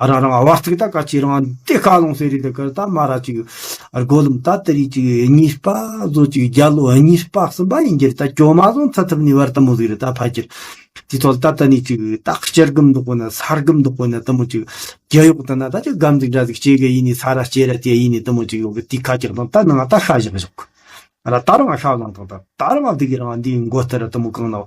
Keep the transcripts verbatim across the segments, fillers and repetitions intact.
རང་རང་བ་ཚིག་ད་ག་ཅི་རང་དེ་ཁ་ལོང་ཟེར་རེད། དེ་གར་ད་མ་ར་ཅིག་སྒོ་ལམ་ད་དེ་རིགས་ཅིག་གཉིས་པ་བཟོ་ཅིག་རྒྱ་ལོ་གཉིས་པ་གསུམ་པ་ཡིན་གྱི་རེད། ད་ཇོ་མ་བཟོ་ཚ་ཐུབ་ནི་བར་དུ་མོ་ཟིག་རེད། ད་ཕ་ཁྱེར་དེ་ཚོ་ད་ད་ནི་ཅིག་ད་སྤྱིར་སྒམ་འདུག་གོ་ན་ས་སྒམ་འདུག་གོ་ན་དུ་མོ་ཅིག་རྒྱ་ཡོག་ད་ན་ད་ཅིག་སྒམ་ཟིག་འདྲ་ཟིག་སྐྱེ་གི་ཡིན་ནི་ས་ར་སྐྱེ་ར་དེ་ཡིན་ནི་དུ་མོ་ཅིག་ཡོག་གི་དེ་ཁ་ཅིག་དང་ད་ནང་ད་ཤ་བཞག་བཞག་གི་ར། ད་རང་ཤ་ལང་དང་ད་ད་རང་འདི་གི་རང་འདི་མགོ་ལྟར་དུ་མོ་གང་ན།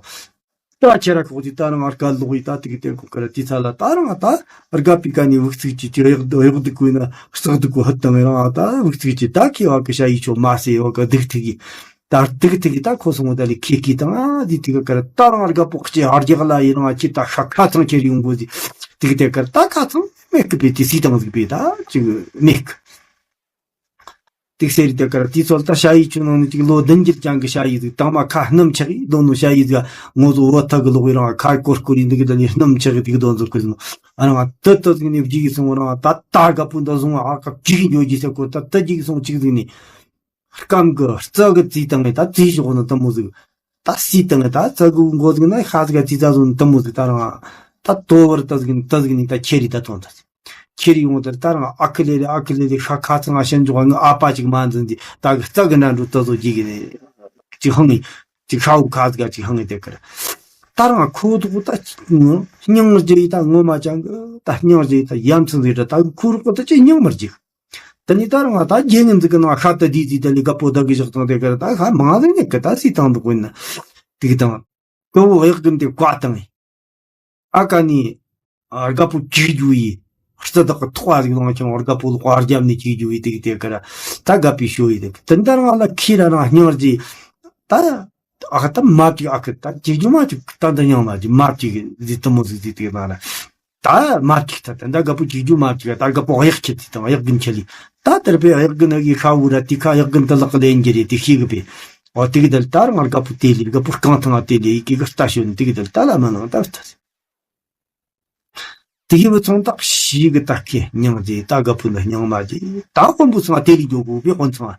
ད་ཁྱེད་ར་ཁོག་ཅིག་ད་རང་ཨར་ཀ་ལོག་ཡི་ད་དེ་གི་དེ་ཁོག་གི་ར་དེ་ཚ་ལ་ད་རང་ད་ཨར་ཀ་པི་ཀ་ནི་བུག་ཚིག་ཅིག་ཅི་གཡོག་གཡོག་འདུག་གོ་ན་བསག་འདུག་གོ་ཧད་དང་རང་ད་བུག་ཚིག་ཅིག་ད་ཁེ་བ་གི་ཤ་ཡི་ཆོ་མ་སེ་བ་གི་སྡུག་ཐིག་གི་ད་སྡུག་ཐིག་གི་ད་ཁོ་སོང་བ་ད་ལི་ཁེ་ཁེ་དང་ཨ་དེ་དེ་གི་གི་ར་ད་རང་ཨར་ཀ་པོག་ཅིག་ཨར་རྒྱག་ལ་ཡི་རང་ཁྱེད་ད་ཤ་ཁ་ཚང་ཁྱེར་ཡོང་གོ་ཟི་དེ་གི་དེ་གི་ར་ད་ཁ་ཚང་མེད་གི་པེ་དེ་སི་དང་ཟིག་པེ་ད་ཅིག་མེད་གི། ཏིག་སེ་རི་དེ་ཀར་དེའི་ཚོད་ལྟ་ཤ་ཡི་ཆུ་ནང་ནས་ཅིག་ལོ་བདུན་འགྱུར་ཀྱང་གི་ཤ་ཡི་ཟིག་དང་མ་ཁ་སྣུམ་ཆགས་ཡི་ལོ་ནུ་ཤ་ཡི་ཟིག་ངོ་ཟོ་བོ་ཐག་གི་ལོག་ཡི་རང་ཁ་ཀོར་ཀོར་ཡི་འདི་གི་ད་ནི་སྣུམ་ཆགས་གི་དེ་གི་དོན་ཟོ་ཀི་ཟིག་ནོ། ཨ་རང་ཏི་ཏི་ཟིག་ནི་བརྗིད་གི་སོང་རང་ད་ད་དགའ་པོ་འདི་བཟུང་ཨ་ཁ་བརྗིད་གི་ཉོ་རྒྱུ་ཟེར་གོ་ད་ཏི་བརྗིད་གི་སོང་ཅིག་ཟིག་ནི་སྐམ་གི་རྩ་གི་རྩིས་བཏང་ནས་ད་རྩིས་ཞོག་ནི་དུ་མོ་ཟིག་ད་རྩིས་བཏང་ནས་ད་རྩ་གི་མགོ་ཟིག་ན་ཤ་ཟིག་རྩིས་ད་བཟུང་ནི་དུ་མོ་ཟིག་ད་རང་ད་དོ་བར་ཏི་ཟིག་ནི་ཏི་ཟིག་ནི་ད་ཁྱེར་ཡི་ད་ཐོན་ད་ཟིག་ཁྱེར་ཡོང་དེར་ད་རང་ཨ་ཁུ་ལེ་ལེ་ཨ་ཁུ་ལེ་ལེ་ཤ་ཁ་ཚང་ང་ཤན་འཇོག་ང་ཨ་ཕ་ཅིག་མ་འཛིན་དེ་ད་གི་རྩ་གི་འགྲན་འགྲོ་ཏི་ཟོ་ཅིག་གི་ནས་ཅིག་ཧང་ངི་ཅིག་ཤ་བོ་ཁ་ཟིག་ག་ཅིག་ཧང་ངི་དེ་ཀར་ད་རང་ཁོ་ཐོག་ད་སྙིང་རྗེ་ཡི་ད་ངོ་མ་ཅང་གི་ད་སྙིང་རྗེ་ཡི་ད་ཡ་མཚན་ཟིག་ར་ད་ཁོ་རོག་པོ་ད་ཅི་སྙིང་མར་རྗེ་ད་ནི་ད་རང་ད་རྗེ་ངན་ཟིག་གི་ནང་ཤ་ད་དི་དི་ད་ལི་ག་པོ་ད་གི་ཞག་ཙང་དེ་ཀར་ད་ཤ་མང་ཟིག་ནི་གི་ད་སི་དང་འདུག་གོ་ན་དེ་གི་དང་ཀོ་བོ་གཡག་གི་འདི་བཀའ་དང་ཨ་ཀ་ནི། ཨ་རྒད་པོ་གཅིག་རྒྱུ་ཡི། རྩི་དག་གི་ཐོག་ཨ་ཟིག་ལོང་ཁྱོང་རྒད་པོ་ལོག་ཨ་རྒྱབ་ནས་གཅིག་རྒྱུ་ཡི་དེ་གི་དེ་ཀ་ར། ད་རྒད་པོའི་ཞོ་ཡི་དེ་གི་དེ་འདྲ་རང་ལ་ཁྱི་ར་རང་སྙིང་རྗེ། ད་ཨ་ཁ་ད་མ་གཅིག་ཨ་ཁི་ད་གཅིག་རྒྱུ་མ་གཅིག་ད་འདི་སྙིང་མ་གཅིག་མ་གཅིག་གི་ཟི་དུ་མོ་ཟི་ཟི་དེ་ན་ར། ད་མ་གཅིག་ད་ད་ད་རྒད་པོ་གཅིག་རྒྱུ་མ་གཅིག་ད་རྒད་པོ་གཡག་ཁྱི་དེ་དང་གཡག་རྒན་ཁྱི་ལི། ད་དེར་པའི་གཡག་རྒན་གི་ཤ་བུ་ར་དེ་ཁ་གཡག་རྒན་དུ་ལག་གི་ལེན་གྱི་རེད་དེ་ཤེས་གི་པས། འོ་དེ་གི་དེ་ལ་ད་རང་རྒད་པོ་དེ་ལི་རྒད་པོ་རྐང་ཐང་ང་དེ་ལི་ཡི་གེ་གི་ལྟ་ཞོན་དེ་གི་དེ་ལ་ད་ལ་མ་ནང་ད་ལྟ། དེ་གི་བུ་ཚང་ད་ཤི་གི་ད་ཁེ་སྙིང་རྗེ་ད་རྒད་པོ་འདི་སྙིང་མ་རྗེ་ད་དཔོན་པོ་ཚང་དེ་ལི་འགྱོ་དགོས་པའི་དཔོན་ཚང་།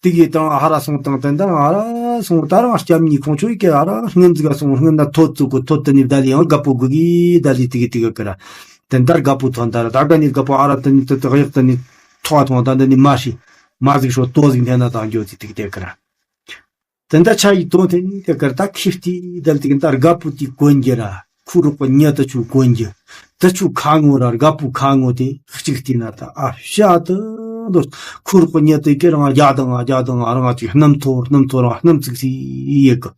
དེ་གི་དང་ཧ་ར་སོང་དང་དེ་འདྲ་ཧ་ར་སོང་ད་རང་སྐྱབས་གཉིས་ཁོང་ཆོས་ཀྱི་ཧ་ར་སྔོན་ཟིག་ག་སོང་སྔོན་ན་ཐོད་བཙུགས་གོ་ཐོད་དེ་ནི་བདའ་ལི་ཡང་རྒད་པོ་དགོས་གི་བདའ་ལི་དེ་གི་དེ་གི་ཀི་ར། དེ་འདྲ་རྒད་པོ་ཐོན་ད་ར་ད་ག་ནི་རྒད་པོ་ཨ་ར་དེ་ནི་དེ་དེ་གཡག་དེ་ནི་ཐོག་ཐོང་ད་འདི་ནི་མ་ཤི་མ་ཟིག་ཧྲོ་ཏོ་ཟིག་འཐེན་ན་དང་འགྱོ་ཟིག་དེ་གི་དེ་ཀི་ར། དེ་འདྲ་ཆ་ཡི་དོན་དེ་ནི་དེ་ཀར་ད་ཁིར་ཏི་དལ་དེ་གི་ད་རྒད་པོ་དེ་གོན་རྒྱུ་ར་ཁུ་རོག་པ་ཉལ་དུ་ཆུ་གོན་རྒྱུ་དུ་ཆུ་ཁ་ངོ་ར་རྒད་པོ་ཁ་ངོ་དེ་གཅིག་བལྟས་ན་ད་ཨ་ཤ་དུ་འདོར་ཁུ་རོག་པ་ཉལ་དུ་ཀེ་རང་རྒྱ་དང་རྒྱ་དང་རང་ཅིག་སྣམ་ཐོར་སྣམ་ཐོར་རང་སྣམ་ཙིག་སི་ཡེ་གི་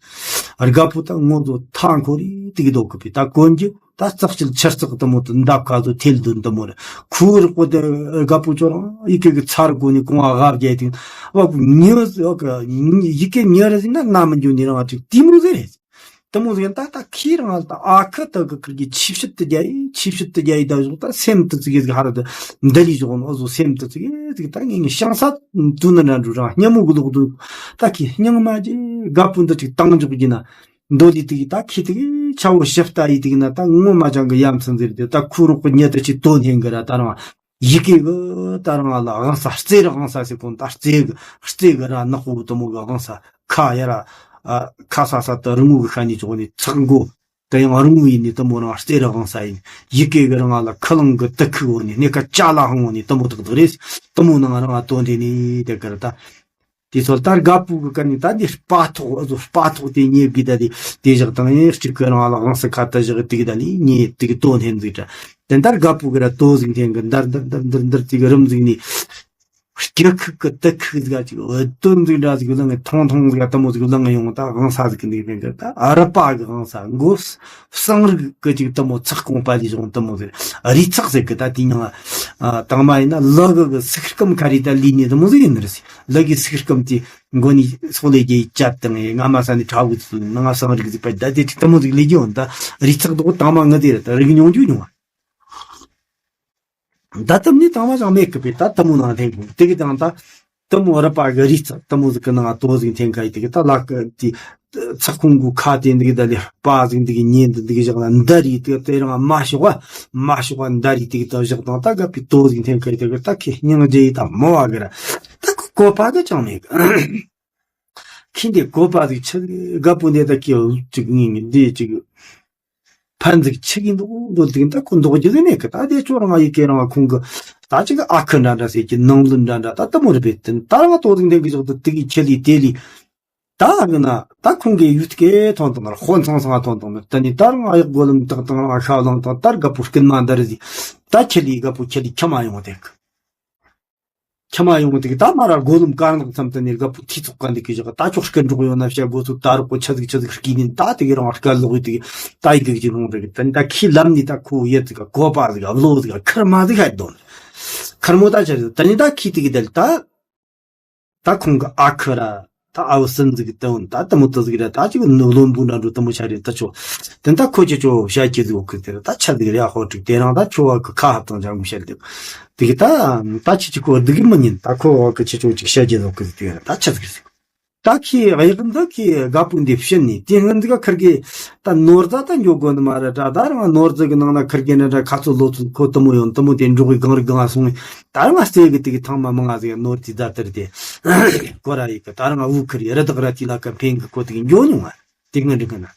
རྒད་པོ་ད་ངོ་ཚོ་ཐང་ཁོ་རི་དེ་གི་དོ་གི་པི་ད་གོན་རྒྱུ། ད་རྩག་ཅིག་ཆུ་རྩག་དུ་མོ་དུ་འདབ་ཁ་དུ་ཐལ་དུ་འདི་མོ་རེ་ཁུ་རོག་པོ་དེ་རྒད་པོ་ཅོ་རང་ཡི་གེ་གི་ཚར་གོ་ནི་གོང་ཨ་ག་བརྒྱད་དེ་བ་ཉི་ཡི་གེ་ཉི་རེ་ཟིན་ན་ན་མི་འཇུ་ནི་རང་ཅིག་དེ་མོ་ཟེར་རེད། དེ་མོ་ཟིག་ད་ད་ཁྱི་རང་ད་ཨ་ཁུ་ད་གི་ཁུར་གི་ཆིབས་ཞིབ་ཏུ་རྒྱ་ཡི་ཆིབས་ཞིབ་ཏུ་རྒྱ་ཡི་ད་བཞག་ད་སེམས་དུ་ཙིག་གི་ཧ་ར་ད་འདི་ལི་བཞག་ནོ་བཟོ་སེམས་དུ་ཙིག་གི་ད་ངེད་ངེད་ཤང་ས་དུ་ནི་འདྲ་འགྲོ་རང་སྙན་མོ་གི་ལོག་དུ་ད་ཁྱི་སྙིང་མ་ཅི་རྒད་པོ་འདི་ཅིག་བཏང་འཇོག་གི་ན། མདོ་ལི་དེ་གི་ད་ཁི་དེ་གི་ཆ་བོ་ཞིབ་ལྟ་ཡི་དེ་གི་ན་ད་ངོ་མ་ཅང་གི་ཡ་མཚན་ཟེར་དེ་ད་ཁུ་རོག་པོ་ཉེ་དུ་ཅི་དོ་ནས་གི་ར་ད་རང་ཡི་གེ་གི་ད་རང་ལ་དབང་ས་རྩེ་ར་དབང་ས་ཟེར་གོ་ད་རྩེ་གི་རྩེ་གི་ར་ནག་པོ་དུ་མོ་གི་དབང་ས་ཁ་ཡ་ར་ཁ་ས་ས་ད་རི་མོ་གི་ཤ་ནི་ཅོག་ནི་ཚག་མགོ་ད་ཡང་རི་མོ་ཡིན་ནི་དུ་མོ་རང་རྩེ་ར་དབང་ས་ཡིན་ཡི་གེ་གི་རང་ལ་ཁི་ལང་གི་དུ་ཁུ་འོ་ནི་ནི་ཁ་ཅ་ལ་ཧང་འོ་ནི་དུ་མོ་དག་དག་རེད་དུ་མོ་ནང་རང་ལ་དོ་འདི་ནི་དེ་གི་ར་ད། དེ་ཚོ་ལྟར་རྒད་པོ་གི་ཀ་ནི་ད་འདི་སྤ་ཐོག་ཨ་ཟོ་སྤ་ཐོག་དེ་ཉེ་གི་ད་དེ་དེ་བཞག་དང་ཡིན་གཅིག་གི་རང་ལ་དབང་སི་ཁ་ད་བཞག་དེ་གི་ད་ནི་ཉེ་དེ་གི་དོ་ནན་ཟིག་ད་དེ་འདར་རྒད་པོ་གི་ར་དོ་ཟིག་འཐེན་གི་འདར་འདར་འདར་འདར་འདར་དེ་གི་རིམ་ཟིག་ནི་སྐྱི་ཁུག་གི་དུ་ཁུག་ཟིག་ཅིག་འོད་དོན་ཟིག་འདྲ་ཟིག་ལང་ཐོང་ཐོང་ཟིག་དུ་མོ་ཟིག་ལང་ཡོང་ད་དབང་ས་ཟིག་གི་འདི་གི་ད་ཨ་རི་པ་གི་དབང་ས་མགོ་གསང་རིག་གི་ཅིག་དུ་མོ་ཚག་ཀོང་པ་ལི་བྱུང་དུ་མོ་ཟིག་རི་ཚག་ཟིག་གི་ད་དེ་ནང་དང་མ་ཡིན་ན་ལུ་གི་གི་སིག་སྐམ་ཁ་རི་ད་ལི་ནི་དུ་མོ་ཟིག་ཡིན་ནི་རེད། ལ་གི་སིག་སྐམ་དེ་མགོ་ནི་སོག་ལེ་རྒྱའི་བཅད་དང་ང་མ་ས་ནི་ཁྲ་བུ་ཚུ་ནང་ང་སང་རིག་ཟིག་པ་ད་དེ་ཅིག་དུ་མོ་ཟིག་ལེ་རྒྱུ་འོན་ད་རི་ཚག་དོག་དང་མ་ང་དེ་རེད་ད་རིག་མྱོང་རྒྱུ་མྱོང་བ། ད་དུ་ནི་དང་མ་ཅང་མེད་གི་པས་ད་དུ་མོ་ནང་འཐེན་གི་དེ་གི་དང་ད་དུ་མོ་རི་པ་གི་རི་ཚག་དུ་མོ་ཟིག་གི་ནང་དོ་ཟིག་འཐེན་ཁ་ཡི་དེ་གི་ད་ལ་གི་དེ་ཚག་ཁུང་གུ་ཁ་དེ་འདི་གི་ད་ལི་པ་ཟིག་འདི་གི་ཉེ་འདི་འདི་གི་བཞག་ན་འདར་ཡི་དེ་དེ་རང་མ་ཤོག་བ་མ་ཤོག་བ་འདར་ཡི་དེ་གི་ད་བཞག་དང་ད་ག་པི་དོ་ཟིག་འཐེན་ཁ་ཡི་དེ་གི་ད་ཁི་སྙིང་རྗེ་ཡི་ད་མོ་བ་གི་ར་ད་ཁོ་གོ་པ་གི་ཅང་མེད་གི་ཁི་འདི་གོ་པ་ཟིག་ཆི་ག་པོ་འདི་ད་ཁི་ཅིག་ངི་ངི་འདི་ཅིག་ཕན་ཟིག་ཆི་གི་འདུག་འདུག་དེ་ད་ཁོ་འདུག་རྒྱུ་ཟིག་མེད་གི། ད་དེ་ཆོ་རང་ཡི་གེ་རང་ཁོང་གི་ད་ཅིག་ཨ་ཁུ་འདྲ་འདྲ་ཟེར་གྱི་ནང་ལུ་འདྲ་འདྲ་ད་ལྟ་མོ་རེད་པས། དེ་ད་རང་ཏོག་ཙམ་འདེང་གི་ཞོག་ཏུ་དེ་གི་ཆི་ལི་དེ་ལི། ད་ང་ན་ད་ཁོང་གི་ཡུལ་སྐད་ཐོན་དང་ན་ཧོན་ཚང་ཚང་ཐོན་དང་ན། ད་ནི་ད་རང་ཨ་ཡག་གོ་ལམ་དག་དང་རང་ཤ་ལང་དང་ད་རྒད་པོ་སྐུན་མ་འདར་ཟིག། ད་ཆི་ལི་རྒད་པོ་ཆི་ལི་ཁྱི་མ་ཡོང་དེ་གི། ཁྱི་མ་ཡོང་དེ་གི་ད་མ་ར་གོ་ལམ་དཀར་ནག་མཚམས་དུ་ནི་རྒད་པོ་ཐི་ཚོགས་ཀ་འདི་གི་ཞག་ད་ཅོག་སྐད་འགྲོགས་ཡོང་ན་བྱ་དགོས་ཚུལ་ད་རོགས་པོ་ཆ་ཟིག་ཆ་ཟིག་སྐྱིད་ནི་ད་དེ་གི་རང་སྐད་ལོག་ཡོད་དེ་གི་ད་ཡི་གི་གི་རང་རེད་གི། ད་ནི་ད་ཁྱི་ལམ་ནི་ད་ཁོ་ཡེ་ཟིག་ག་གོ་པ་ཟིག་ག་བློ་ཟིག་ག་ཁར་མ་ཟིག་ཧ་དོན་ཁར་མོ་ད་ཆ་ཟིག། ད་ནི་ད་ཁྱི་དེ་གི་དལ་ད་ད་ཁོང་གི་ཨ་ཁུ་ར་ད་ཨ་བུ་སུན་ཟིག་གི་ད་འོན་ད་ད་མོ་ད་ཟིག་ར་ད་ཅིག་ནུ་ལོན་བུ་འདྲ་འགྲོ་ད་མོ་ཆ་རེད་ད་ཆོ། དེ་ད་ཁོ་ཅི་ཆོ་བྱ་ཁྱི་ཟིག་འོ་ཁུ་དེ་ར་ད་ཆ་ཟིག་རེ་ཨ་ཧོ་ཀྲིག་དེ་རང་ད་ཆོ་བ་གི་ཁ་ཧབ་དང་ཅང་མི་བཤད་དེ་དེ་གི་ད་ད་ཆི་ཆི་ཁོ་འདི་གི་མི་ཉན། ད་ཁོ་བ་གི་ཆི་ཆོ་ཅིག་བཤད་རྒྱུ་ཟོ་གི་ཟིག་དེ་ར་ད་ཆི་ཟིག་ཟིག། ད་ཁྱི་གཡག་འདི་ཁྱི་རྒད་པོ་འདི་བཤད་ནི་དེ་སྔོན་འདི་ག་ཁིར་གི་ད་ནོར་རྫ་ད་འགྱོ་དགོ་ནི་མ་རེད་ད། ད་རང་ནོར་རྫ་གི་ནང་ན་ཁིར་གི་ནི་ད་ཁ་ཚོ་ལོ་ཚོ་ཁོ་དུ་མོ་ཡོང་དུ་མོ་དེ་འགྲོ་གི་གང་རི་གང་ང་སོང་ནི་ད་རང་རྩེ་གི་དེ་གི་ཐང་མ་མང་ང་ཟིག་ནོར་དེ་ད་དར་དེ་གོ་ར་ཡི་གི། ད་རང་འུ་ཁིར་ཡི་རི་དྭགས་ར་དེ་ལ་ཀ་འཕེན་གི་ཁོ་དེ་གི་འགྱོ་མྱོང་ང་དེ་སྔོན་འདི་གི་ན།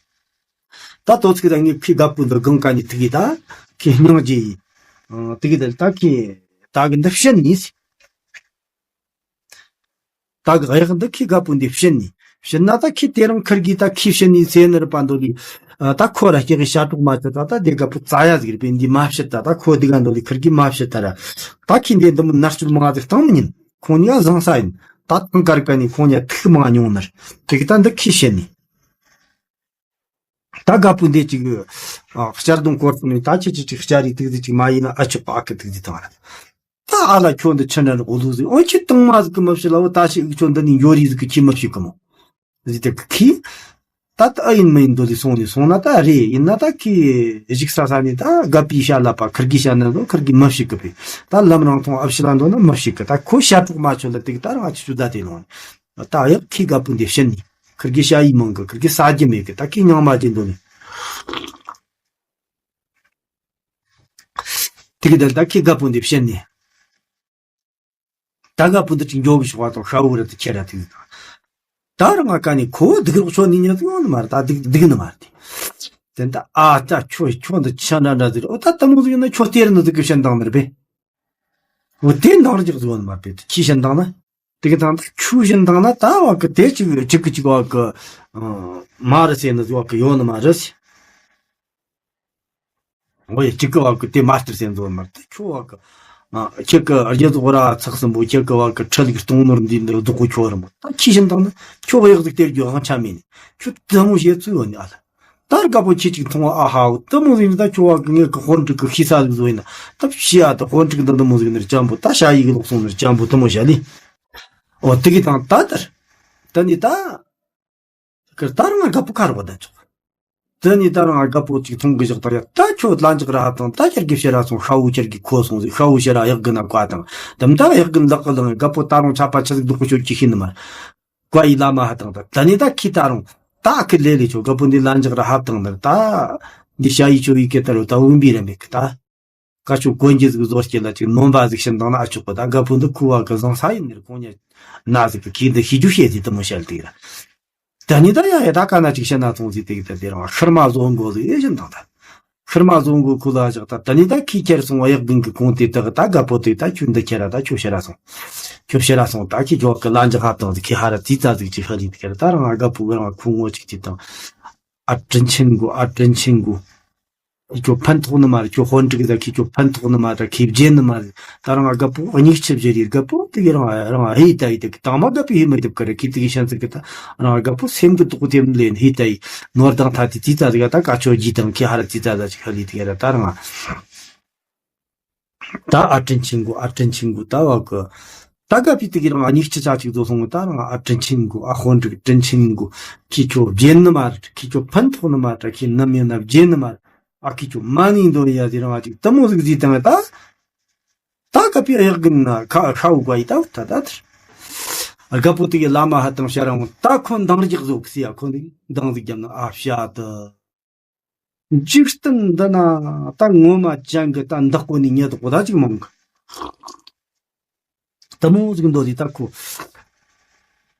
ད་དོ་ཚིག་ད་ངས་ཁྱི་རྒད་པོ་འདི་གང་ཀ་ནི་དེ་གི་ད་ཁྱི་སྙིང་རྗེ་ཡི་དེ་གི་ད་ད་ཁྱི་ད་གི་འདི་བཤད་ནི། ད་གི་གཡག་འདི་ཁྱི་རྒད་པོ་འདི་བཤད་ནི། བཤད་ན་ད་ཁྱི་དེ་རང་ཁིར་གི་ད་ཁྱི་བཤད་ནི་ཟེར་ནི་རེད་པ་འདོད་ལི། ད་ཁོ་ར་སྐྱེ་གི་ཤ་གྲོག་མ་ཆ་ད་ད་དེ་རྒད་པོ་རྩ་ཡ་ཟིག་རེད་པས། འདི་མ་བཤད་ད་ད་ཁོ་འདི་ག་འདོད་ལི་ཁིར་གི་མ་བཤད་ད་ར། ད་ཁྱི་འདི་འདི་མོ་མནར་གཅོད་མང་ང་ཟིག་བཏང་མི་ཉན། ཁོང་ཉ་བཟང་ས་ཡིན། ད་ཐང་དཀར་ཀ་ནི་ཁོང་ཉ་ཐུག་མང་ང་མྱོང་ནི་རེད། དེ་གི་ད་འདི་ཁྱི་བཤད་ནི། ད་རྒད་པོ་འདི་ཅིག་ཨ་གཅར་རྡུང་སྐོར་སོང་ནས་ད་ཁྱེད་ཀྱི་ཅིག་གཅར་རིགས་ཏིག་ཏིག་ཅིག་མ་ཡིན་ན་ཨ་ཆོག་པ་ཨ་ཁུ་ཏིག་ཏིག་དང་ར། ད་ཨ་ལ་ཁྱོད་འདི་ཆི་འདྲ་འགྲོ་ལུགས་ཟིག་འོ་ཁྱི་དང་མ་ཟིག་གི་མི་བྱེད་ལ་འོ་ད་ཤི་ཨིག་ཁྱོད་འདི་ནི་འགྱོ་རིགས་ཟིག་གི་ཁྱི་མི་བྱེད་གི་མོ། ཟིག་དེ་གི་ཁྱི། ད་ད་ཨ་ཡིན་མི་ཡིན་འདོད་ལི་སོང་ནས་སོང་ན་ད་རེད་ཡིན་ན་ད་ཁྱི་གཞིག་ས་ས་ནས་ད་རྒད་པོའི་ཤ་ལ་པ་ཁིར་གི་ཤ་ན་འདོད་ཁིར་གི་མི་བྱེད་གི་པས། ད་ལམ་རང་མཐོང་ཨ་ཕྱི་ལ་འདོད་ན་མི་བྱེད་གི། ད་ཁོ་ཤ་གྲོག་མ་ཆོད་ལ་ཏིག་ད་རང་ཨ་ཆི་ཆུ་ད་དེ་ལོང་ནས་ད་ཡག་ཁྱི་རྒད་པོ་འདི་བཤད་ནས། ཁིར་གི་ཤ་ཡིས་མང་གི་ཁིར་གི་ཟ་རྒྱུ་མེད་གི། ད་ཁྱི་ཉང་མ་ཅི་འདོད་ནི། དེ་གི་ད་ད་ཁྱི་རྒད་པོ་འདི་བཤད་ནས། ད་རྒད་པོ་འདི་ཅིག་འགྱོ་གི་ཤོག་པ་དང་ཤ་བོ་ར་དུ་ཁྱེར་ར་དུ་ད་ར་ང་ཀ་ནི་ཁོ་སྡུག་རོགས་ཆོ་ནི་ཉ་དུ་ཡོང་ནི་མ་རེད། ད་སྡུག་སྡུག་ནི་མ་རེད། དེ་ད་ཨ་ད་ཁྱོད་ཁྱོད་འདི་ཆ་འདྲ་འདྲ་ཟེར་ཨོ་ད་ད་མོ་ཟིག་ཡིན་ན་ཁྱོད་སྟེར་ནི་ཟིག་གི་བཤད་འདང་ནི་རེད་པས། འོ་དེ་འདང་རྒྱག་ཟིག་ཡོང་ནི་མ་རེད་པས། ཁྱི་བཤད་འདང་ན། དེ་གི་དང་ད་ཆུ་བཞིན་དང་ན་ད་བ་གི་དེ་ཅིག་ཅིག་གི་ཅིག་བ་གི་མ་རེད་ཟེར་ནི་བ་གི་ཡོད་ནི་མ་རེད། འོ་ཡ་ཅིག་གི་བ་གི་དེ་མ་སྟེར་ཟེར་འཛོ་མ་རེད། ད་ཁྱོད་བ་གི་ཁྱེད་གི་རྒྱ་ཚོགས་ར་ཚགས་སམ་བོ་ཁྱེད་གི་བ་གི་ཁྲི་ལིག་སྟོང་ནོར་འདི་འདི་རྡོག་གོ་ཁྱོད་ར་མོ་ད་ཁྱི་བཞིན་དང་ན་ཁྱོད་གཡག་ཟིག་སྟེར་རྒྱུ་དབང་ཆ་མེད་ནི་ཁྱོད་དེ་མོ་བྱེད་ཚུལ་ཡོད་ནི་ཨ་ལ། ད་རྒད་པོ་ཁྱི་ཅིག་མཐོང་བ་ཨ་ཧ་འོ་དེ་མོ་ཟིག་ནི་ད་ཁྱོད་བ་གི་ངས་གི་དཔོན་ཕྲུག་གི་ཤི་ས་ཟིག་བཟོ་ཡིན་ན་ད་ཕྱི་ཨ་ད་དཔོན་ཕྲུག་འདི་འདི་མོ་ཟིག་ནི་ར་ཅམ་པོ་ད་ཤ་ཡི་གི་ལོག་སོང་ནི་ར་ཅམ་པོ་དེ་མོ་བྱ་ལི། འོ་དེ་གི་དང་ད་དར། ད་ནི་ད། ཀར་ད་རང་རྒད་པོ་ཁ་རོག་ད་ཆོག་ད་ནི་ད་རང་རྒད་པོ་ཅིག་མཐོང་གི་བཞག་ད་ཡ་ད་ཁྱོད་ལ་འཇག་ར་ཧབ་དང་ད་ཁྱེར་གི་ཕྱིར་ར་སོང་ཤ་བོ་ཁྱེར་གི་ཁོ་སོང་ཟིག་ཤ་བོ་ཕྱིར་ར་གཡག་གི་ན་བཀའ་དང་དམ་ད་གཡག་གི་ལག་གི་ལང་རྒད་པོ་ད་རང་ཆ་པ་ཆ་ཟིག་སྡུག་གོ་ཆོད་ཀྱི་ཤི་ནི་མ། བཀའ་ཡི་བླ་མ་ཧ་དང་ད་ད་ནི་ད་ཁི་ད་རང་ད་ཁི་ལེ་ལེ་ཆོ་རྒད་པོ་འདི་ལ་འཇག་ར་ཧབ་དང་ནི་ད་འདི་ཤ་ཡི་ཆོ་ཡི་ཀེ་ད་རུ་ད་འུན་པི་ར་མེད་གི་ད། ཀ་ཆོ་གོན་རྒྱུ་ཟིག་བཟོ་སྐྱེ་ལ་ཅིག་ནོམ་པ་ཟིག་བྱིན་བཏང་ན་ཨ་ཆོག་པ་ད་རྒད་པོ་འདི་ཁུ་བ་གི་བཟང་ས་ཡིན་ནི་རེད། ཁོང་ཉ་ན་ཟིག་གི་ཁྱི་འདི་ཤི་རྒྱུ་བཤད་དེ་དུ་མོ་བཤད་དེ་ར། ད་ནི་ད་ཡ་ཡ་ད་ཀ་ན་ཅིག་བཤད་ན་ཚོང་ཟིག་དེ་གི་ད་དེ་རང་ཤར་མ་བཟོ་མགོ་ཟིག་ཨེ་བྱིན་བཏང་ད། ཤར་མ་བཟོ་མགོ་ཁུ་ལ་བཞག་ད་ད་ནི་ད་ཁྱི་ཁྱེར་སོང་བ་གཡག་གིན་གི་ཁོང་དེ་དག་ད་རྒད་པོ་དེ་ད་ཁྱོད་འདི་ཁྱེར་ར་ད་ཁྱོད་ཤི་ར་སོང་། ཁྱོད་ཤི་ར་སོང་ད་ཁྱི་ཇོག་གི་ལ་འཇག་ཧ་བཏང་ཟིག་ཁྱི་ཧ་ར་ཙི་ཙ་ཟིག་ཅིག་ཧ་ལི་དེ་ཁྱེར་ད་རང་རྒད་པོ་གི་རང་ཁུ་ངོ་ཅིག་ཅིག་དང་། ཨ་དྲིན་ཆེན་གོ་ཨ་དྲིན་ཆེན་གོ་ཁྱོད་ཕན་ཐོགས་ནི་མ་རེད། ཁྱོད་དཔོན་ཕྲུག་ད་ཁྱི་ཁྱོད་ཕན་ཐོགས་ནི་མ་རེད། ཁྱི་བརྗེད་ནི་མ་རེད། ད་རང་རྒད་པོ་སྙིགས་ཆུ་བཞུར་ཡི་རྒད་པོ་དེ་གི་རང་རང་ཧེ་ད་ཡི་དེ་གི་དང་མ་རྒད་པོ་ཧེ་མི་རྒྱབ་གི་རེད། ཁྱི་དེ་གི་ཤན་ཚིག་གི་ད་རང་རྒད་པོ་སེམས་གི་དོག་དེ་ལེན་ཧེ་ད་ཡི་ནོར་དང་ཐ་དེ་ཙི་ཙ་ཟིག་ད་ཀ་ཆོ་ཇི་དང་ཁྱི་ཧ་ར་ཙི་ཙ་ཟ་ཅིག་ཧ་ལི་དེ་གི་ར་ད་རང་ད་ཨ་དྲིན་ཆེན་གོ་ཨ་དྲིན་ཆེན་གོ་ད་བ་གི་ད་རྒད་པོ་དེ་གི་རང་སྙིགས་ཆུ་ཆ་ཅིག་བཟོ་སོང་གི་ད་རང་ཨ་དྲིན་ཆེན་གོ་ཨ་དཔོན་ཕྲུག་དྲིན་ཆེན་གོ་ཁྱི་ཁྱོད་བརྗེད་ནི་མ་རེད། ཁྱི་ཁྱོད་ཕན་ཐོགས་ནི་མ་རེད། ཁྱི་ནམ་ཡིན་ན་བརྗེད་ནི་མ་རེད། ཨ་ཁི་ཆུ་མ་ནིང་དོན་ཡ་དེ་རང་ཅིག་ཏི་མོ་ཟིག་ཟིག་དང་ད། ད་ག་པི་གཡག་གིན་ན་ཁ་ཁ་འུ་ག་ཡི་ད་ད་ད་དེར། རྒད་པོ་དེ་གི་བླ་མ་ཧ་དང་ཤ་རང་ད་ཁོ་འདང་རྒྱག་བཟོ་གི་སི་ཡ་ཁོ་ནི་འདང་ཟིག་རྒྱབ་ན་ཨ་བྱ་དི། འཇིག་རྟེན་འདི་ན་ད་ངོ་མ་ཅན་གི་ད་འདག་པོ་ནི་ཉེ་དོག་པོ་ད་ཅིག་མང་གི། ཏི་མོ་ཟིག་འདོད་དེ་ད་ཁོ།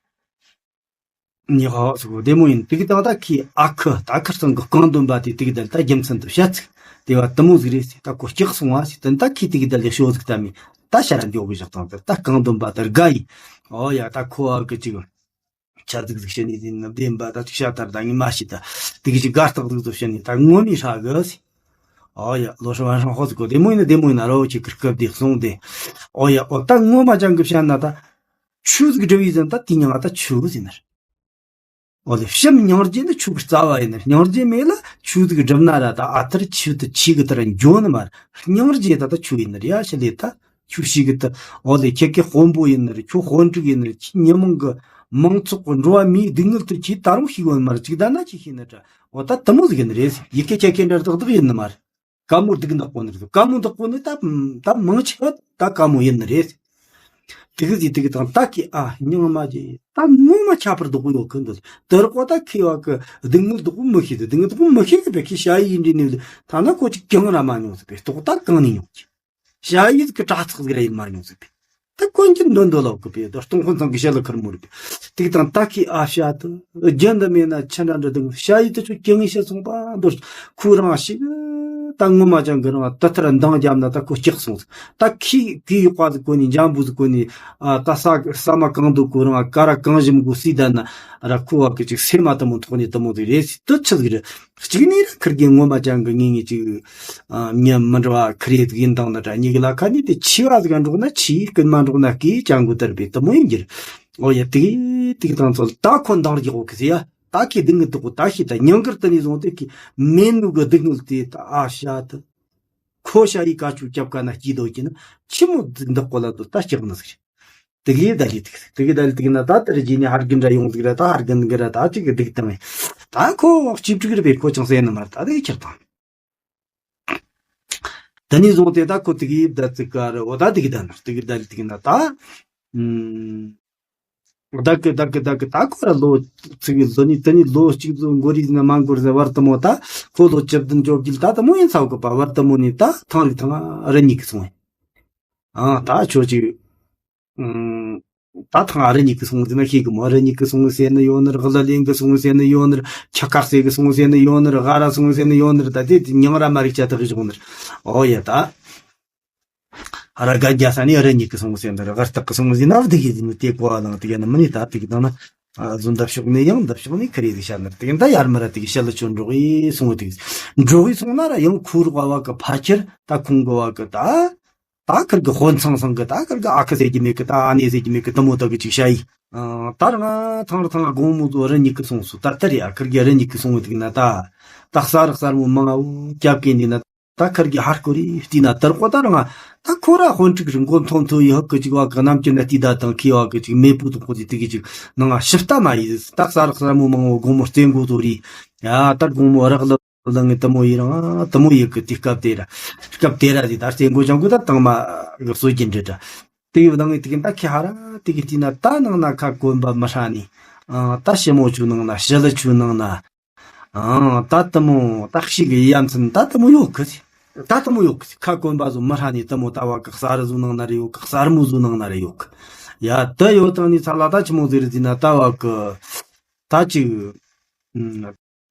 ཉི་ཧོ་སུ་གོ་བདེ་མོ་ཡིན། དེ་གི་དང་ད་ཁི་ཨ་ཁུ་ད་ཁུ་སང་གི་རྐང་འདོན་པ་དེ་དེ་གི་དལ་ད་རྒྱུ་མཚན་དུ་བཤད་ཚིག་དེ་བ་དུ་མོ་ཟིག་རེད་ཟེར། ད་ཁོ་སྐྱག་སོང་བ་ཟེར། དེ་ད་ཁི་དེ་གི་དལ་ལས་ཤོ་ཟིག་ད་མི་ད་ཤ་ར་འཇོག་གི་བཞག་དང་། དེ་ད་རྐང་འདོན་པ་ད་དགའ་ཡིན། ཨོ་ཡ་ད་ཁོ་ཨ་གི་ཅིག་ཆ་ཟིག་ཟིག་བཤད་ནི་ཟིན་ན་བདེན་པ་ད་ཅིག་ཤ་ཐར་ད་ངི་མ་ཤི་ད་དེ་གི་ཅིག་དགའ་རྟགས་ཟིག་ཏུ་བཤད་ནི་ད་ངོ་མི་ཧྲ་གི་ཟེར། ཨོ་ཡ་ལོ་ཧྲ་བན་ཧྲང་ཧོ་ཟིག་གོ་བདེ་མོ་ཡིན་ན་བདེ་མོ་ཡིན་ན་རོ་ཁྱི་ཁིར་སྐབས་དེ་གསུངས་ཏེ། ཨོ་ཡ་ཨོ་ད་ངོ་མ་ཅང་གི་བཤད་ན་ད། ཆུ་ཟིག་སྒྲུབ་ཡི་ཟིན་ད་དེ་མྱང་ང་ད་ཆུ་ཟིན་ནར། ཨོ་ལེ་ཕྱི་མྱང་རྒྱུ་ནི་ཆུ་གི་རྩ་བ་ཡིན་ནར། མྱང་རྒྱུ་མེད་ལ་ཆུ་ཟིག་སྒྲུབ་ན་ར་ད་ཨ་ཐར་ཆུ་དུ་ཆི་གི་ཐར་འཇོ་ནི་མར། མྱང་རྒྱུ་ད་ད་ཆུ་ཡིན་ནར་ཡ་ཤི་ལེ་ད་ཆུ་ཤི་གི་ད། ཨོ་ལེ་ཁྱེད་ཀྱི་དཔོན་པོ་ཡིན་ནར་ཁྱོད་དཔོན་ཕྲུག་ཡིན་ནར་ཁྱེད་ཉི་མང་གི་མང་ཚོགས་གི་འགྲོ་བ་མིའི་སྡུག་བསྔལ་དུ་ཁྱེད་ད་རུང་ཤི་གོ་ནི་མར་ཅིག་ད་ན་ཁྱེད་ཤི་ནི་དྲ། ཨོ་ད་དུ་མོ་ཟིག་ཡིན་ནི་རེད། ཡི་གེ་ཁྱེད་ཁྱེད་འདྲ་རྡག་རྡག་ཡིན་ནི་མར། དཀའ་མོ་སྡུག་འདག་པོ་ནི་རེད། དཀའ་མོ་འདག་པོ་ནི་ད་ད་མང་ཆེ་བ་ད་དཀའ་མོ་ཡིན་ནི་རེད། དེ་གི་ཟིག་དེ་གི་དང་ད་ཀི་ཨ་སྙིང་མ་ཅི་ད་ངོ་མ་ཁྱད་པར་འདུག་ཡོད་གི་འདུག་དེར་ཀོ་ད་ཁི་བ་གི་སྡུག་བསྔལ་འདུག་མི་ཤེས། དེ་སྡུག་བསྔལ་འདུག་མི་ཤེས་གི་བེ་ཁི་ཤ་ཡི་འདྲི་ནི་ད་ན་ཁོ་ཅིག་གང་ར་མ་མྱོང་ཟིག་བེ་ཏོག་ད་གང་ནི་མྱོང་གི་ཤ་ཡི་གི་དྲ་ཚག་ཟིག་ར་ཡིན་མ་མྱོང་ཟིག་བེ། ད་གོན་གྱི་འདོན་འདོད་ལོག་གི་པས་ད་སྟོང་ཁོ་ཚང་གི་ཞལ་ལ་ཁུར་མོ་རེད། དེ་དང་ད་ཁི་ཨ་ཤ་དུ་རྒྱུན་དུ་མེད་ན་ཆ་འདྲ་འདྲ་དང་ཤ་ཡི་དུ་ཆུ་ཀྱང་ཡི་ཤ་སོང་པ་འདོར་ཁུ་རང་ཞིག་ད་ངོ་མ་ཅང་གི་རང་ད་ཐར་འདང་རྒྱབ་ན་ད་ཁོ་སྐྱག་སོང་ཟིག་ད་ཁི་གི་ཡོག་པ་ཟིག་གོ་ནི་འཇམ་བུ་ཟིག་གོ་ནི་ཨ་ད་ས་ས་མ་གང་འདུག་གོ་རང་ཀ་ར་གང་ཞིམ་གོ་སི་ད་ན་ར་ཁུ་བ་གི་ཅིག་སེ་མ་དུ་མོ་ཐོག་ནི་དུ་མོ་ཟིག་རེད་སི་དུ་ཆི་ཟིག་རེད། གཅིག་ནས་ར་ཁིར་གི་ངོ་མ་ཅང་གི་ངེས་ངེས་ཅིག་ཨ་མྱི་མི་འདྲ་བ་ཁིར་ཡེ་ཟིག་ཡིན་དང་ན་དྲ་གཉིས་ཀྱི་ལ་ཁ་ནས་དེ་ཆི་བ་ཟིག་འགྲོགས་ན་ཆི་ཀུན་མ་འགྲོགས་ན་ཀི་ཅང་གུ་དར་བའི་དུ་མོ་ཡིན་གྱིར། ཨོ་ཡ་དེ་དེ་དང་ཚོ་ད་ཁོ་འདང་རྒྱག་གོ་གི་ཟེ་ཡ་ད་ཁི་སྡུག་ངི་དུ་གོ་ད་ཤི་ད་ཉང་གིར་དུ་ནས་བཟུང་སྟེ་ཁི་མེ་ནུ་གི་སྡུག་ངི་དེ་ད་ཨ་ཤ་དུ་ཁོ་ཤ་ཡི་ཀ་ཆུ་རྒྱབ་ཀ་ན་སྐྱིད་དོ་ཀྱི་ན་ཆི་མོ་འདི་འདག་གོ་ལ་དུ་ད་སྐྱག་ནི་ཟིག་དེ་གི་ད་ལི་ཐིག་དེ་གི་ད་ལི་ཐིག་ན་ད་དེར་རྗེས་ནས་ཧར་གིན་འདྲ་ཡོང་ཟིག་ར་ད་ཧར་གིན་གི་ར་ད་ཅིག་གི་སྡིག་དང་ད་ཁོ་གཅིག་ཕྲུག་རེ་བས་ཁོ་ཅང་སེ་ནི་མར་ད་དེ་ཁྱེར་དང་། དེ་ནས་བཟུང་སྟེ་ད་ཁོ་དེ་གི་ད་ཙི་ཀ་ར་འོ་ད་དེ་གི་ད་ནི་དེ་གི་ད་ལི་ཐིག་ན་ད་ཨུམ་ད་གི་ད་གི་ད་གི་ད་ཁོ་ར་ལོ་ཚིག་གི་ལོ་ནི་དེ་ནི་ལོ་གཅིག་ཙམ་འགོར་རིས་ན་མ་འགོར་ཟེར་བར་དུ་མོ་ད་ཁོ་ལོ་བཅུ་བདུན་བཅོ་བརྒྱད་ད་དུ་མོ་ཡིན་ཚ་གི་པ་བར་དུ་མོ་ནི་ད་ཐང་རིག་ཐང་ར་ཉིག་གི་སོང་ཡིན། ཨང་ད་ཁྱོད་ཅིག་ཨང་། ད་ཐང་ཨ་རི་ཉིག་གི་སོང་ཟིན་ན་ཤེས་གི་མོ། ཨ་རི་ཉིག་གི་སོང་ཟེར་ནི་ཡོད་ནི་རེད། ཨ་ལ་ལེན་གི་སོང་ཟེར་ནི་ཡོད་ནི་རེད། ཁྱི་དཀར་ཟེར་གི་སོང་ཟེར་ནི་ཡོད་ནི་རེད། ཨ་ར་སོང་ཟེར་ནི་ཡོད་ནི་རེད། ད་དེ་དེ་མྱིང་ར་མ་རིག་ཅ་ཐག་གི་བྱུང་ནི་རེད། ཨོ་ཡ་ད། ཨ་ར་ག་རྒྱ་ས་ནི་ཨ་རི་ཉིག་གི་སོང་ཟེར་ནི་རེད། ཨ་རྟག་གི་སོང་ཟིན་ན་བདེ་གི་ཟིན་ནི་དེ་གོ་བ་ལང་དེ་ག་ནི་མི་ནི་ད་དེ་གི་དང་ན། ཨ་བཟོ་འདབ་ཕྱོགས་ནས་ཡང་འདབ་ཕྱོགས་ནས་ཁ་རེ་དེ་ཤར་ནི་རེད། དེ་གི་ད་ཡར་མི་ར་དེ་གི་ཤ་ལ་ཆོ་འགྲོ་གི་སོང་བ་དེ་གི་འགྲོ་གི་སོང་ན་ར་ཡང་ཁུ་རུ་བ་བ་གི་ཕ་ཁྱེར་ད་ཁུང་གི་བ་གི་ད། ད་ཁིར་གི་དཔོན་ཚང་ཚང་གི་ད་ཁིར་གི་ཨ་ཁུ་ཟེར་གྱི་མེད་གི། ད་ཨ་ནེ་ཟེར་གྱི་མེད་གི། དུ་མོ་ད་གི་ཅིག་ཤ་ཡི། ཨ་ད་རང་ཐང་ར་ཐང་དགོང་མོ་ཚོ་རི་ཉིག་གི་སོང་སོ། ད་ལྟ་རེད་ཨ་ཁིར་གི་རི་ཉིག་གི་སོང་བའི་དུས་ན་ད། ད་གསར་གསར་མོ་མང་བོ་རྒྱབ་གན་འདི་ན་ད་ཁིར་གི་ཧར་སྐོར་རི་བལྟས་ན་དར་ཀོ་ད་རང་ད་ཁོ་ར་དཔོན་ཕྲུག་རི་མགོ་མཐོ་མཐོ་ཡི་ཧུབ་གི་ཅིག་བ་གི་གནམ་གྱི་ན་བལྟས་ད་དང་ཁི་བ་གི་ཅིག་མེ་བུ་དང་ཁོ་ཅིག་དེ་གི་ཅིག་ནང་ང་ཞིབ་ལྟ་མ་ཡི། ད་གསར་གསར་མོ་མང་བོ་དགོང་མོ་རྩེ་མགོ་ཚོ་རི་ཡ་ད་དགོང་མོ་རག་ལ། ལ་ངའི་དུ་མོ་ཡི་རང་དུ་མོ་ཡི་གི་དེ་སྐབས་དེ་ར། སྐབས་དེ་ར་དེ་ད་རྩེ་མགོ་ལྗང་གུ་ད་དང་མ་གི་སྲོལ་གྱི་འདྲི་འདྲ། དེ་ཡི་ལ་ངའི་དེ་གི་ད་ཁྱི་ཧ་ར་དེ་གི་དེ་ན་ད་ནང་ན་ཁ་གོན་པ་མི་ཧྲ་ནི། ཨང་ད་ཞི་མོ་ཆུ་ནང་ན་ཞི་ལི་ཆུ་ནང་ན། ཨང་ད་དུ་མོ་ད་ཤི་གི་ཡ་མཚན་ད་དུ་མོ་ཡོད་གི། ད་དུ་མོ་ཡོད་གི། ཁ་གོན་པ་བཟོ་མི་ཧྲ་ནི་དུ་མོ་ད་བ་གི་གསར་བཟོ་ནང་ན་རེ་ཡོད་གི། གསར་མོ་བཟོ་ནང་ན་རེ་ཡོད་གི། ཡ་ད་ཡོད་དང་ནི་ཚ་ལ་ད་ཆི་མོ་ཟེར་དེ་ན་ད་བ་གི་ད་ཅིག་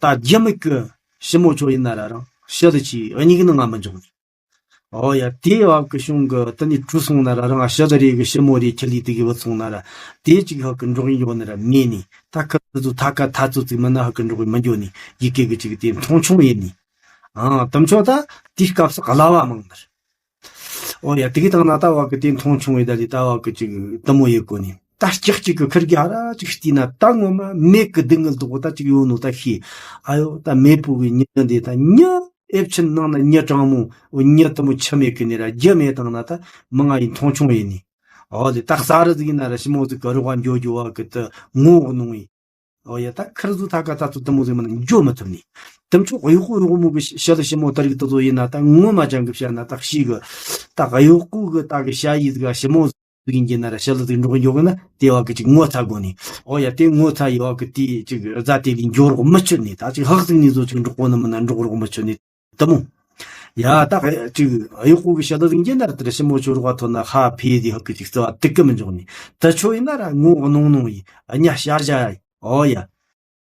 ད་རྒྱུ་མིག་གི་ཞི་མོ་ཆོ་ཡིན་ན་ར་རང་ཞི་ལི་ཆི་གཉིས་ཀྱི་ནང་ང་མི་འཇོག་ནི། ཨོ་ཡ་དེའི་བབ་ཀྱི་གཞུང་གི་དེ་ནི་གྲུ་སོང་ན་ར་རང་ཞི་ལི་རེ་གི་ཞི་མོ་རེ་ཁྱི་ལི་དེ་གི་བུད་སོང་ན་ར་དེ་གཅིག་ཧ་གི་འགྲོགས་ཡིན་ཡོད་ནི་ར་མེད་ནི། ད་ཁི་ཚོ་ཐ་ཀ་ཐ་ཚོ་ཚིག་མི་ན་ཧ་གི་འགྲོགས་ཡིན་མི་འགྱོ་ནི་ཡི་གེ་གི་གཅིག་དེ་མཐོང་ཆུང་ཡིན་ནི། ཨང་དམ་ཆོ་ད་དེའི་སྐབས་སུ་གླ་བ་མང་ནི་ར། ཨོ་ཡ་དེ་གི་དང་ན་ད་བ་གི་དེ་མཐོང་ཆུང་བའི་ད་དེ་ད་བ་གི་ཅིག་དུ་མོ་ཡི་གོ་ནི། ད་སྐྱག་གཅིག་གི་ཁིར་གི་ཧ་ར་ཅིག་བལྟས་ན་ད་ངོ་མ་མེད་གི་སྡུག་བསྔལ་དུ་གོ་ད་ཅིག་ཡོད་ནོ་ད་ཤེས། ཨ་ཡོ་ད་མེད་པོ་གི་མྱི་འདི་ད་མྱི་ཨེབ་ཆེན་ནང་ན་མྱི་དྲང་མོ་འོ་མྱི་དུ་མོ་ཆི་མེད་གི་ནི་ར་རྒྱུ་མེད་དང་ན་ད་མི་ང་ཡི་མཐོང་ཆུང་ཡིན་ནི། ཨོ་ལེ་ད་གསར་རུ་ཟིག་ཡིན་ན་ར་ཞི་མོ་ཟིག་གི་རོགས་འགྱོ་རྒྱུ་བ་གི་ད་ངོ་གནོང་ཡིན། ཨོ་ཡ་ད་ཁིར་ཟུ་ཐ་ཀ་ད་ཚོ་དུ་མོ་ཟིག་མིན་ན་འགྱོ་མི་ཐུབ་ནི། དུ་མཆོག་གཡོག་པོ་གཡོག་མོ་གི་ཞི་ལི་ཞི་མོ་ད་རིག་ད་ཚོ་ཡིན་ན་ད་ངོ་མ་ཅང་གི་བཤད་ན་ད་ཤི་གི། ད་གཡོག་པོ་གི་ད་གི་ཞ་ཡི་ཟིག་ཞི་མོ་ཟིག་ཡིན་གྱི་ན་ར་ཞི་ལི་ཟིག་འགྲོགས་འགྱོ་གི་ན་དེ་བ་གི་ཅིག་ངོ་ཚ་དགོ་ནི། ཨོ་ཡ་དེ་ངོ་ཚ་ཡི་བ་གི་དེ་ཅིག་རྫ་དེ་ལི་འགྱོ་རོགས་མི་ཆོད་ནི། ད་ཅིག་ཧག་ཟིག་ནི་ཟོ་ཅིག་འགྲོགས་གོ་ནི་མིན་ན་འགྲོགས་རོགས་མི་ཆོད་ནི། དུ་མོ། ཡ་ད་ཅིག་གཡོག་པོ་གི་ཞི་ལི་ཟིག་ཡིན་གྱི་ན་ར་དེ་ར་ཞི་མོ་ཆོ་རོགས་ཐོན་ན་ཧ་ཕི་དེ་ཧག་གི་ཅིག་རྩ་བ་དུ་གི་མི་འཇོག་ནི། ད་ཆོ་ཡིན་ན་ར་ངོ་གནོང་གནོང་ཡི་ཨ་ཉ་ཤར་བྱ་ཡི། ཨོ་ཡ།